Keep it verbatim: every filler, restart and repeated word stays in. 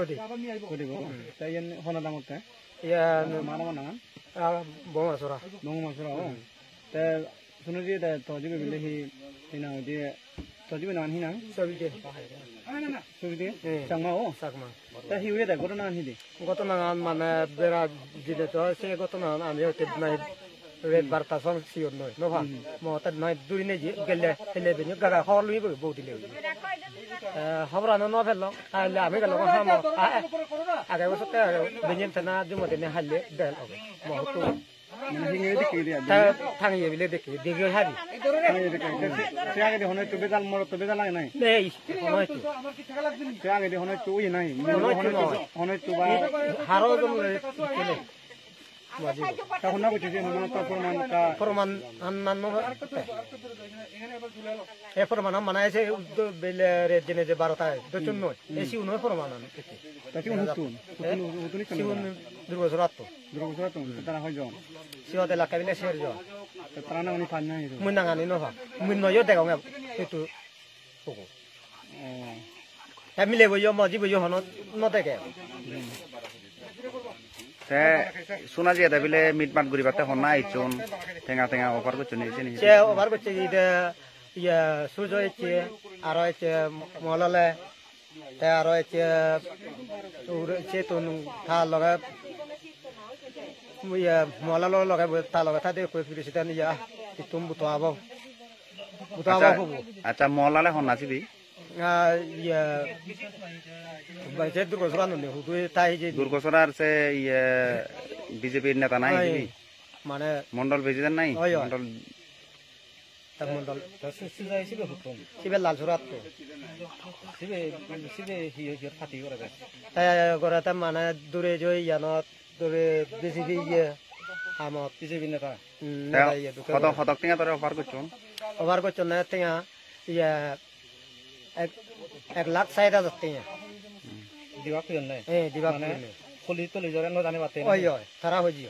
Kodi. Kodi bo. Hmm. Te yen hona dangor te. Iya, Mana mana. Ah, Boma Sora. Boma Sora, oh. Hmm. Te sunuji de to jibe bile hi, hinang di, to jibe nan hinang? Sabide. Sabide? Eh. Changma o? Chakma. Te hi uye de, goto nan hi di? Goto nan mane bera jide to, se goto nan ami hote nai red barta song siyon noi, no pha? Hmm. Mo ta nai duri ne ji, gelle, hele bini gaga hor lui bo, bo dile. Eh, hobra no no phello, ta le ami galo ha mo, a, a, age bo sotte age, bini tana jumo dene halle, bel obo. Mo tu. Mane hinge dik ke dia. Ta thang ye bile dik, dik yo hari. Thang ye dik ke. Se age de hono tu bedal moro tu bedal nai nai. Nei, hono tu. Se age de hono tu ye nai. Hono tu no. Hono tu ba. Haro jom le, le. Wajibo. Ta hono ko je mano ta proman ka. Proman an nan no. E proman mana ese bele re jene je barota. Do chun no. Esi uno proman an. Ta ki hutun. Hutun hutun ni. Durgo Sorat to. Durgo Sorat to. Tara hoi jon. Siwa de la kabile ser jon. Tara na oni pan nai. Mun nang ani no ha. Mun no yo de gong. Itu. Ogo. Oh. Family bo yo mo ji bo yo hono no de ke. Te suna je da bile mit mat guri bate honna ichun. Tenga tenga offer ko chuni chini. Che offer ko chini de ya sujo che aro che molale. Te aro ecche, ure, ecche tun ta loge, iya, mola lo loge, ta loge ta de koi president iya, itum buto abo. Buto abo Acha, hubu. Acha, mola le honna sibi? Ah, iya, bai se Durgosora nune hudu ta hiji. Durgosora ar se, iya, B J P neta nai Ai, sibi? Mane Mondol president nai? Oi, oi. Mondol Tak mondol. Ta su-, suja sibe hukum. Sibe lal surat to. Sibe, sibe hiyo hiyo pati ora gas. Ta gora ta mana dure joi yano dure B J P ye. Amo. B J P neta. Hmm, Ta neta ye, duka hodok, dure. Hodok tinga tore offer gochchon. Offer gochchon na tinga, iya, ek, ek lakh sait hajar tinga. Diwa kuyon nai? Eh, diwa Mane, kuyon nai. Kuli tuli jore no jani bate Oi, nai? Oi, tara hoji.